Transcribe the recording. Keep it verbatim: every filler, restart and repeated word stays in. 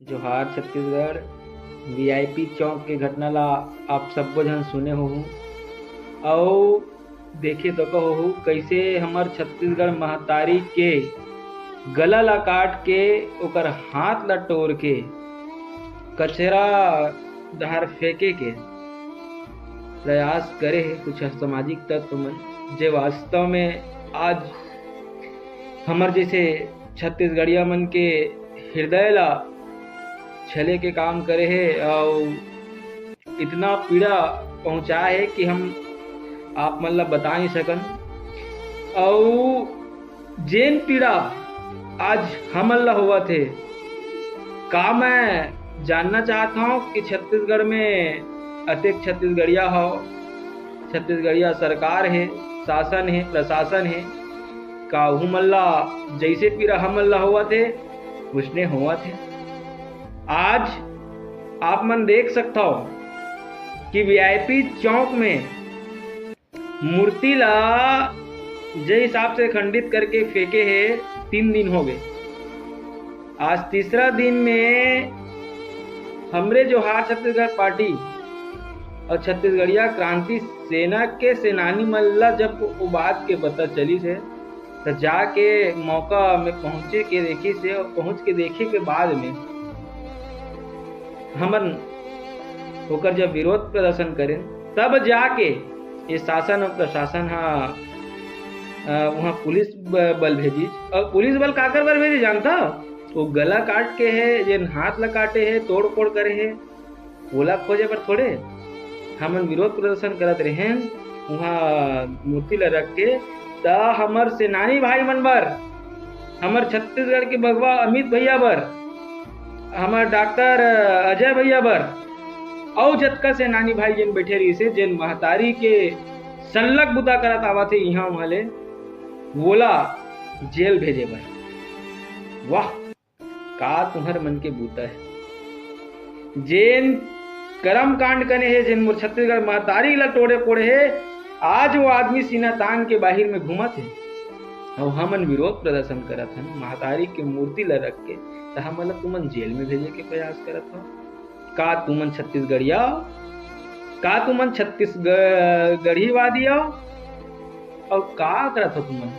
जोहार छत्तीसगढ़। वीआईपी चौक के घटना ला आप सब्बो झन सुने होहू, अउ देखे तो होहू, कैसे हमर छत्तीसगढ़ महतारी के गला ला काट के, ओकर हाथ ला टोर के कचरा डहार फेंके के प्रयास करे हे कुछ असामाजिक तत्व मन, जे वास्तव में आज हमर जैसे छत्तीसगढ़िया मन के हृदय ला छले के काम करे हे, अउ इतना पीड़ा पहुंचाए हे कि हम आप मन ला बता नहीं सकन। अउ जेन पीड़ा आज हमन ला होवत हे, का मैं जानना चाहत हूँ कि छत्तीसगढ़ में अतेक छत्तीसगढ़िया हो, छत्तीसगढ़िया सरकार हे, शासन हे, प्रशासन हे, का उहू मन ला जैसे पीड़ा हमन ला होवत हे, उसने होवत हे। आज आप मन देख सकथव कि वीआईपी चौक में मूर्ति ला जे हिसाब से खंडित करके फेंके हे, तीन दिन हो गए। आज तीसरा दिन में हमरे जोहार छत्तीसगढ़ पार्टी और छत्तीसगढ़िया क्रांति सेना के सेनानी मन ला जब वो बात के पता चलिस हे, त जाके मौका में पहुंचे के देखिस हे, और पहुंच के देखे के बाद में हमन ओकर जब विरोध प्रदर्शन करेन, तब जाके ये शासन और प्रशासन हा, अ, वहाँ पुलिस ब-, बल भेजिस। और पुलिस बल काकर बर भेजिस जानता? वो गला काट के हे, जेन हाथ ला काटे हे, तोड़ फोड़ करे हे, ओला खोजे बर थोड़े। हमन विरोध प्रदर्शन करत रहेन वहाँ मूर्ति ला रख के, त हमर सेनानी भाई मन बर, हमर छत्तीसगढ़ के बघवा अमित भैया बर, हमर डॉक्टर अजय भैया बर, अउ जतका सेनानी भाई जेन बैठे रहिस हे, जेन महतारी के सल्लक बुता करत आवत हे इहाँ उहाँ ले, वोला जेल भेजे बर। वाह, का तुहर मन के बूता हे। जेन करम कांड कने हे, जेन मोर छत्तीसगढ़ महतारी ला टोड़े फोड़े हे, आज वो आदमी सीना तान के बाहिर में घूमत हे, अउ हमन विरोध प्रदर्शन करत हन महतारी के मूर्ति ला रख के, त हमन ला तुमन जेल में भेजे के प्रयास करत हो। का तुमन छत्तीसगढ़िया हो? का तुमन छत्तीसगढ़ीवादी हो? अउ का करत हो तुमन?